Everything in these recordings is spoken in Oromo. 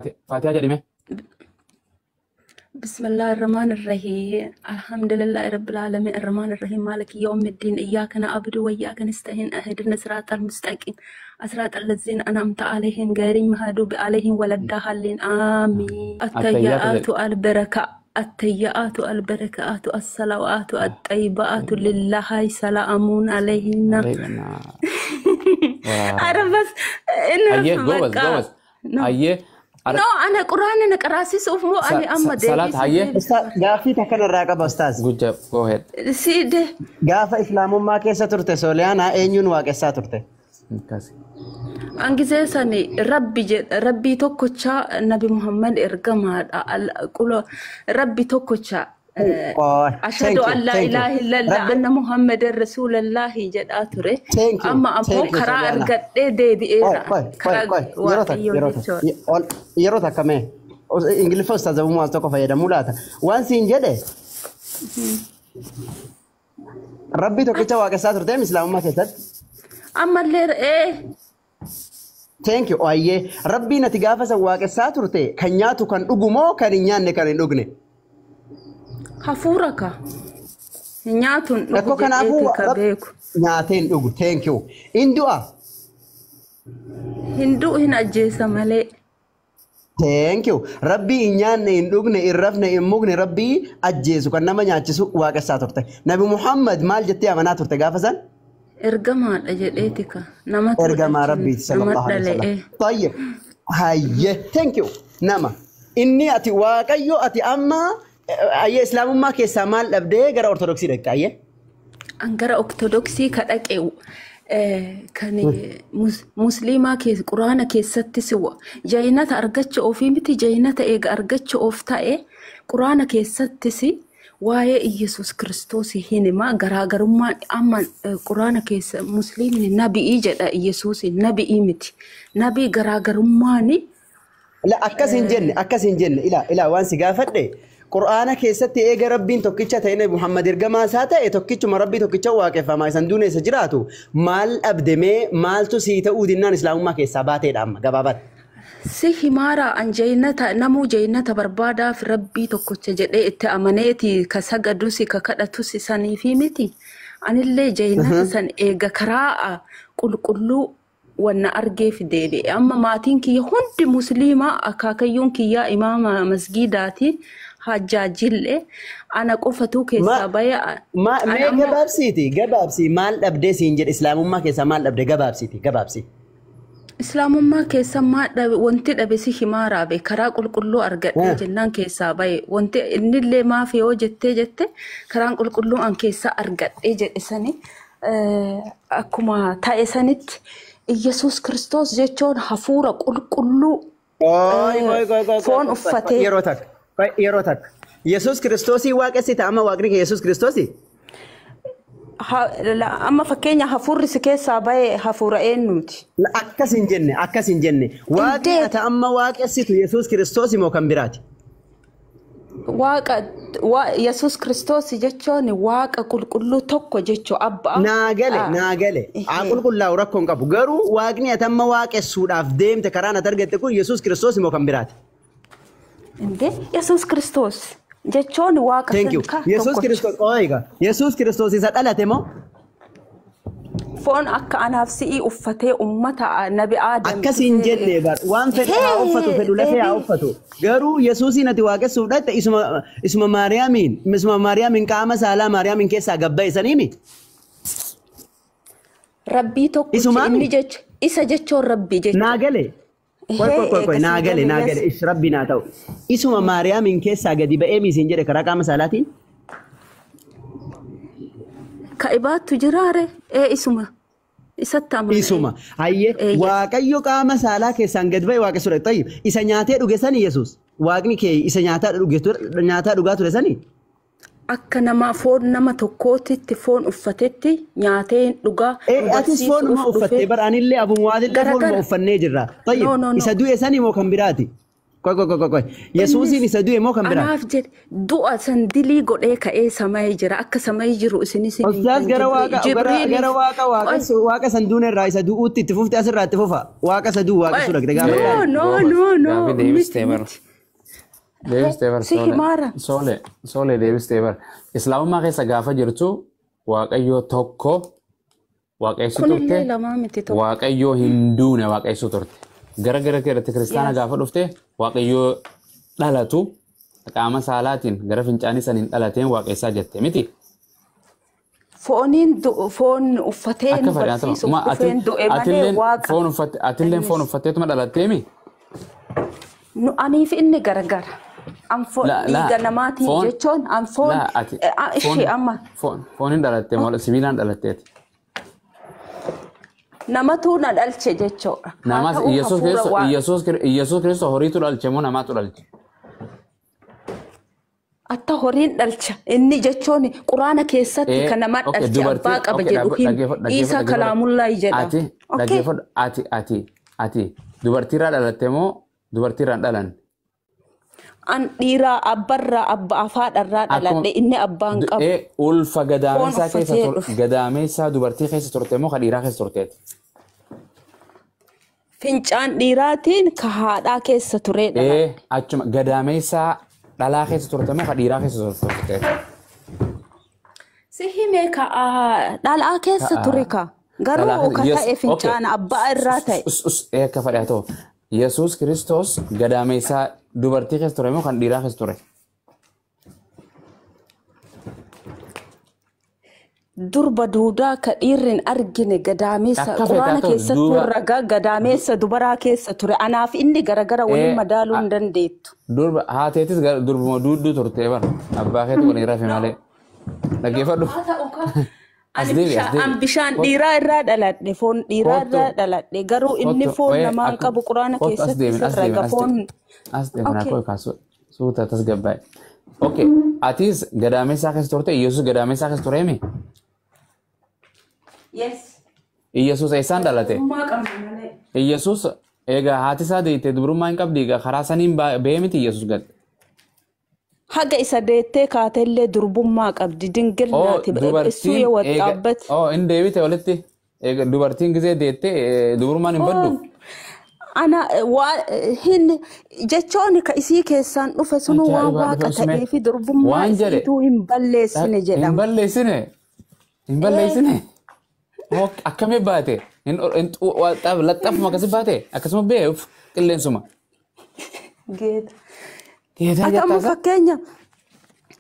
Faatihaa jedhime. بسم الله الرحمن الرحيم الحمد لله رب العالمين الرحمن الرحيم مالك يوم الدين إياك نعبد وإياك نستعين اهدنا الصراط المستقيم صراط الذين أنعمت عليهم غير المغضوب عليهم ولا الضالين آمين. Attayyaatu التيات البركة التيات البركات الصلوات الطيبات لله سلام عليهن. jedhi. أنا بس إنه Hayyee goobas بقى goobas. No. Hayyee No, أنا قرآن أنا قراسيس أوف مو أنا أما salaat ديبي hayyee. Ustaaz, gaaffii takka narraa qaba ustaaz. Good job, go ahead. سيدي. Gaafa islaamummaa keessa turte Sooliyaanaa eenyuun waaqessaa turte? Akkasi. An gisee sani rabbi jedha, rabbii tokkocha, Nabi Muhammad ergamaadha. Rabbi tokkocha. Qoy. Ashhadu Thank you, an laa thank you. ilaaha illallah Rabbi anna Muhammadan rasuulallahi jedhaa ture. Thank you, Amma ammoo thank you karaa Sooliyaanaa. argadhee Qoy, deebi'eera. qoy, qoy, Karaa qoy. Yeroo takka, Waaqayyoo yeroo takka. jechuudha. Yeroo takka mee. Ingiliffa ustaaz Abuu Mu'aaz tokko fayyadamuu laata? Waan siin jedhe rabbii tokkicha waaqessaa turteem islaamummaa keessatti? Ammallee ee. Thank you. Ayyee rabbiin ati gaafa san waaqessaa turte kan nyaatu kan dhugu moo kan hin nyaanne kan hin dhugne? Hafuura ka. Nyaatuun dhugu Rakkoo kanaafuu jedheeti ka beeku. Nyaatee hin dhugu. Thank you. In du'a. Hin du'u, hin ajjeesa malee. Thank you. Rabbii hin nyaanne, hin dhugne, hin rafne, hin mugne, rabbii ajjeesu kan nama nyaachisu waaqessaa turte. Nabi Muhammad maal jettee amanaa turte gaafa san? Ergamaadha jedheeti ka. Namatu Ergamaa dhalche rabbiiti nama sallallahu alaihi dhale. wasallam. Tayyib. Hayyee. Thank you. Nama. Inni ati waaqayyo ati amma ayyee islaamummaa keessaa maal dhabdee gara ortodoksii dhaqxe ayyee? An gara Ortodoksii ka dhaqe kan musliimaa keessa quraana keessattis jaynata argachuu ofii miti, jaynata eega argachuu of ta'e quraana keessattis waa'ee Iyyasuus Kiristoos hin hima. Garaagarummaan amma quraana keessa musliimni nabi'ii jedha, Iyyasuus nabi'ii miti, nabii garaagarummaan. La, akkas hin jenne, akkas hin jenne. Ilaa, ilaa, waan si gaafadhe, Qur'aana keessatti eega rabbiin tokkicha ta'e, Nabi Muhammad ergamaa isaa ta'e, tokkichuma rabbii tokkicha waaqeffamaa isan duune isa jiraatu maal dhabdemee maaltu sii ta'uu dinnaan islaamummaa keessaa baateedha amma gabaabaatti? Si himaara, an jaynata namuu jaynata barbaadaaf rabbii tokkocha jedhee itti amaneeti ka sagadusi ka kadhatusi saniifi miti. Anillee jaynata san eega karaa qulqulluu wanna argeef deebi'e. Amma maatiin kiyya hundi musliima, akaakayyuun kiyyaa imaama masgiidaati, hajjaajillee, ana qofatu keessaa bahe. Ma Ana mee ammoo gabaabsiiti, gabaabsii, maal dhabdee siin jedhe, islaamummaa keessaa maal dhabde, gabaabsiiti, gabaabsii. Islaamummaa keessa maal dhabe, wanti dhabe si himaaraa be, karaa qulqulluu argadhee jennaan keessaa bahe. Wanti innillee maaf yoo jettee jette, karaan qulqulluu an keessaa argadhee jedhe sani akkuma ta'e sanitti Iyyasuus Kiristoos jechuun hafuura qulqulluu Qoy, qoy, qoy, qoy, qoy, foon qoy, qoy, uffatee. Yeroo takka, qoy, yeroo takka. Yesuus Kiristoosii waaqessita amma, waaqni kee Yesuus Kiristoosii? Amma fakkeenya hafuurri si keessaa bahe hafuura eenyuuti? Akkas hin jenne, akkas hin jenne. Waaqni Indeet. ati amma waaqessitu Yesuus Kiristoos moo kan biraati? Waaqa Yesuus Kiristoos jechuun waaqa qulqulluu tokko jechuu abbaa. Naa gale, naa gale. Haa qulqullaa'u, rakkoo hin qabu. Garuu waaqni ati amma waaqessuudhaaf deemte karaan ati argatte kun Yesuus Kiristoos moo kan biraati? Indee Yesuus Kiristoos jechuun waaqa Thank you. san ka Yesuus tokkocha. Kiristoos, ooyiga. Yesuus Kiristoos isa dhalate moo? Foon akka anaaf si'ii uffatee ummata nabi Aadam Akkas hin dhufee. jenne bar. Waan fedhe haa uffatu, fedhu lafee haa Deebii. uffatu. Garuu Yesuusiin ati waaqessuuf dhaqxe isuma Maariyaamiin qaama saalaa Maariyaamiin keessaa gabba'e saniimi? Rabbii tokkicha Isumaami? inni jechu isa jechuun rabbii jechuudha. Naa gale. Qoy, qoy, qoy, qoy, naa gale, naa gale. Ish, rabbi naa ta'u. Isuma Maariyaamiin keessaa gadi ba'ee miisiin jedhe karaa qaama saalaatiin? Ka ibaattu jiraare ee isuma isatti amana. Isuma. Hayyee Waaqayyo qaama saalaa keessaan gadi ba'e waaqessuudha. Tayyib. Isa nyaatee dhuge sani Yesuus. Waaqni kee isa nyaataa dhuge nyaataa dhugaa ture sani? Akka nama foon nama tokkootitti foon uffatetti nyaatee dhugaa Ee, nu atis barsiisuuf foonuma uffattee dhufee. bar, anillee Abu Muwaadillee foonuma Garagara. uffannee jirra. Tayyib. No, no, no. Isa du'e sani moo kan biraati? Qoy qoy qoy qoy. Yesuusiin isa du'e moo kan biraa? Anaaf jedhe du'a san dilii godhee ka'ee samayii jira. Akka samayii jiru isinis hin Ustaaz gara waaqa gara waaqa waaqa san duune irraa isa du'uutti itti fufte asirraa itti fufa. Waaqa isa du'u waaqessuu dhaqxe gaafa. No no no no. Gaaffii deebistee bara. Deebistee bara. Si himaara. Soole soole deebistee bara. Islaamummaa keessa gaafa jirtu waaqayyoo tokko waaqessuu turte. Kunillee lamaa miti tokko. Waaqayyoo hin duune waaqessuu turte. Gara gara keerratti kiristaana gaafa dhufte waaqayyoo dhalatu qaama saalaatiin gara fincaanii saniin dhalateen waaqessaa jette miti. Fooniin foon uffatee nu barsiisuuf dhufeen du'e malee waaqa. Foon uffatte atilleen foon uffatteetuma dhalattee mi? Nu aniif inni garagara. An foon dhiiga namaatiin jechuun an foon ishee amma. Fooniin dhalattee moo sibiilaan dhalatteeti? Namatu na dhalche jechuudha. Namas Iyyasuus Kiristoos horiitu dhalche moo namaatu dhalche? Atta horiin dhalcha. Inni jechuun quraana keessatti kan nama dhalche abbaa qaba jedhu hin Iisaa kalaamullaa jedha. Ati dhaggeeffadhu ati ati ati dubartiirraa dhalatte moo dubartiirraan dhalan? An dhiiraa abbarraa abba afaadharraa dhaladhe inni abbaan qabu. Ulfa gadaameessaa keessa gadaameessaa dubartii keessa turte moo ka dhiiraa keessa turteeti? Fincaan dhiiraatiin ka haadhaa keessa turee dhala. Achuma gadaameessaa dhalaa keessa turte moo ka dhiiraa keessa turte? Si himee ka dhalaa keessa ture ka. Garuu ka ta'e fincaan abbaa irraa ta'e. Akka fadhaa ta'u. Yesuus Kiristoos gadaameessaa dubartii keessa ture moo kan dhiiraa keessa ture? Durba duudaa ka dhiirri hin argine gadaameessa quraana keessattuu ragaa gadaameessa dubaraa keessa ture. Anaaf inni garagara waliin madaaluu hin dandeettu. Durba haateetis durbuma duudduu turte bara abbaa keetu waliin rafe malee. Dhaggeeffadhu. An bishaan dhiiraa irraa dhaladhe foon dhiiraa irraa dhaladhe garuu inni foon namaan qabu quraana keessatti raga foon. As deemna koo kaasu suuta tasgabbaa'e. Okay, atis gadaameessaa keessa turte Iyyasuus gadaameessaa keessa tureemi? Yes. Iyyasuus eessaan dhalate? Iyyasuus egaa haati isaa deettee dubrummaa hin qabdi egaa karaa saniin ba'ee miti Iyyasuus gad. Haga isa deettee kaatellee durbummaa qabdi dingilnaati ibsuu yoo waxxaabbate. Oo hin deebite walitti dubartiin gisee deettee dubrummaan hin baddu. Ana waa hin jechoon ka isii keessaan dhufe sunu waan waaqa ta'ee fi durbummaa isiituu hin balleessine jedhama. Hin balleessine. Hin balleessine. Akkamii baate? Laxxafuma akkasii baate? Akkasuma beef qilleensuma. Geeta. Ati amma fakkeenya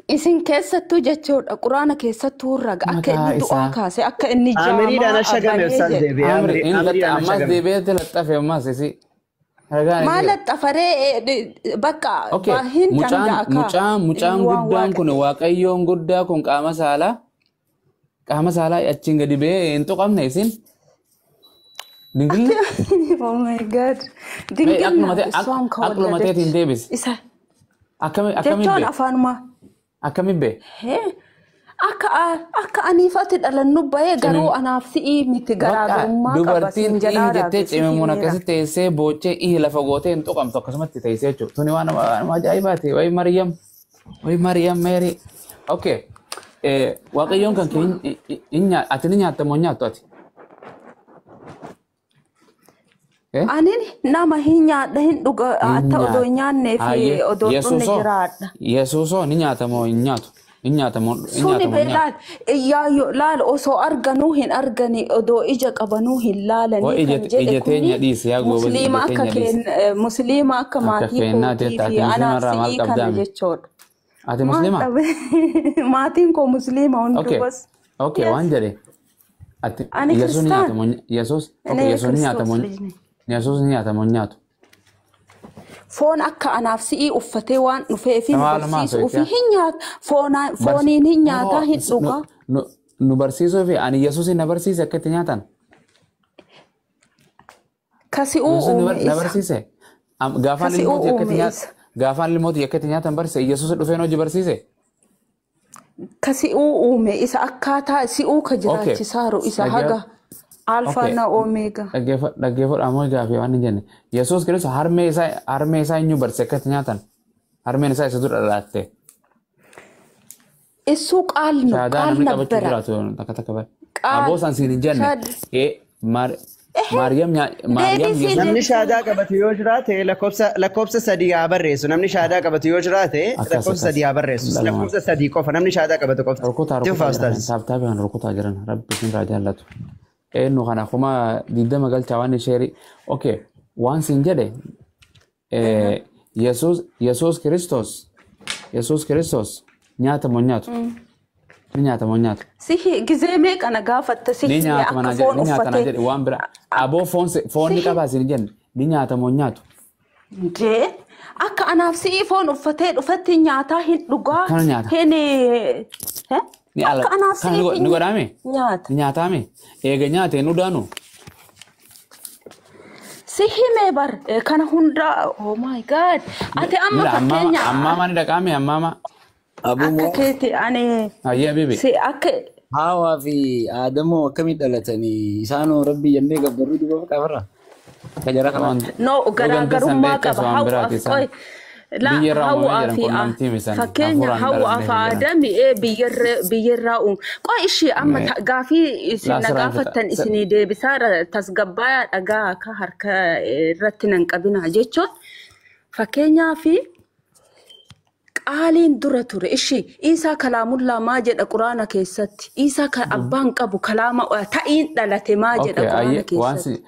isin keessattuu jechuudha quraana keessattuu raga akka inni du'aa kaase akka inni Amiriidhaan ashagame ustaaz deebi'ee. Ammas deebi'ee laxxafe ammas isi. Maal laxxafaree bakka hin danda'a kaa. Mucaan guddaan kun waaqayyoon guddaa kun qaama saalaa achiin gadi ba'ee hin tuqamne isin. Dingilna. Oh my God. Dingilna isaan Akkuma teetiin deebisi. Isa. Akkamiin Jechuun afaanuma. Akkamiin bee? Akka aniifatti dhalannu bahee garuu anaaf si'ii miti garaagarummaa qaba. Dubartiin ihi jettee cimimuun akkasi teessee boochee ihi lafa gootee hin tuqamtu akkasumatti teessee jechuudha. Tuni waan ajaa'ibaati. Wayi Mariyam. Wayi Mariyam Meerii. Okay. Waaqayyoon kan kee ati ni nyaatta moo nyaattu ati? Ani nama hin nyaadha hin dhuga akka odoo hin nyaannee fi odoo dhunne jiraadha. Yesuusoo ni nyaata moo hin nyaatu? Hin nyaata moo hin Suni beelaan iyyaayyoo laal osoo arganuu hin argani odoo ija qabanuu hin laalanii kan jedhe kuni musliima akka musliima akka maatii kootii fi anaaf si'ii kana jechuudha. Ati musliima? Maatiin koo musliima hundubas. Okay, waan jedhe. Ati Yesuus ni nyaata moo Yesuus ni nyaata moo Yesuus ni nyaata moo nyaatu? Foon akka anaaf si'ii uffatee waan dhufee fi barsiisuu fi hin nyaata fooniin hin nyaataa hin dhugaa. Nu barsiisuu fi ani Yesuus na barsiise akka itti nyaatan. Kasi uume isa. Na barsiise. Gaafaan ilmooti akka itti nyaatan. Gaafaan ilmooti akka itti nyaatan barsiise Yesuus dhufeen hojii barsiise. Kasi uume isa akkaataa si'uu ka jiraachisaaru isa haga. Alfa Okay. na Omega. Dhaggeeffadhu ammoo gaafii waan hin jenne. Yesuus Kiristoos harmee isaa eenyu barse akkatti nyaatan? Harmeen isaa isa dura dhalaatte. እሱ ቃል ነው። Shaadaa ቃል namni qabachuu ነበረ። jiraatu takka takka bare. ቃል Aboo san siin hin jenne. ሻድ- Maariyaam Maariyaam Deebisii Yesuus Namni shaadaa qabatu yoo jiraate lakkoofsa sadii haa barreessu. Namni shaadaa qabatu yoo jiraate Akkas, lakkoofsa akkas. sadii haa barreessu. Lama. Lakkoofsa sadii qofa namni shaadaa qabatu qofti. Rukutaa Itti rukutaa fufaa jiran ustaaz. taaptaapii kan rukutaa jiran rabbi isin irraa jaallatu. Eenyu kana 20,000 galchaa waan isheeri. Okay, waan siin jedhe Yesuus Kiristoos nyaata moo nyaatu? Ni nyaata moo nyaatu? Sihi gizee meeqa na gaafatta Ni sihi nyaata akka manaa jedhe foon ni nyaata naa uffatee jedhe waan bira. Aboo foon ni Sihi qabaa siin jenne ni nyaata moo nyaatu? Dee akka anaaf si'i foon uffatee dhufetti nyaataa hin dhugaa Kana nyaata. hin Ni ala akka anaaf kana si'i ni godhaame? nyaata. Ni nyaataame? Eega nyaate nu daanu? Si himee bar kana hundaa, oh my God, ati amma Mila ammaama fakkeenya ammaama ni dhaqaame ammaama. Akka Abumoo keeti ani Hayyee bibi. si akka Haawaa fi Aadamoo akkamitti dhalatanii isaanoo rabbii jennee gabbarruu duuba qabarra. Akka jara kanaa. Waan no yoo ganda san garaagarummaa beekas qaba waan hawwaaf biraati isaan. qoy la Biyya irraa uumamee hawwaa jiran fi qunnamtii misan fakkeenya hafuuraan hawwaa dhalatanii fi jiran. aadami ee biyyarraa uumu qoy ishii amma Mee gaafii isin laa na siraan fixa. gaafattan isinii deebisaa tasgabbayaa dhagaa akka harka irratti nan qabina jechuun fakkeenyaa fi qaaliin dura ture ishii isaa kalaamullaa maa jedha quraana keessatti isaa kan abbaan qabu kalaama ta'iin dhalate maa jedha Okay, quraana ayyee waan keessatti. si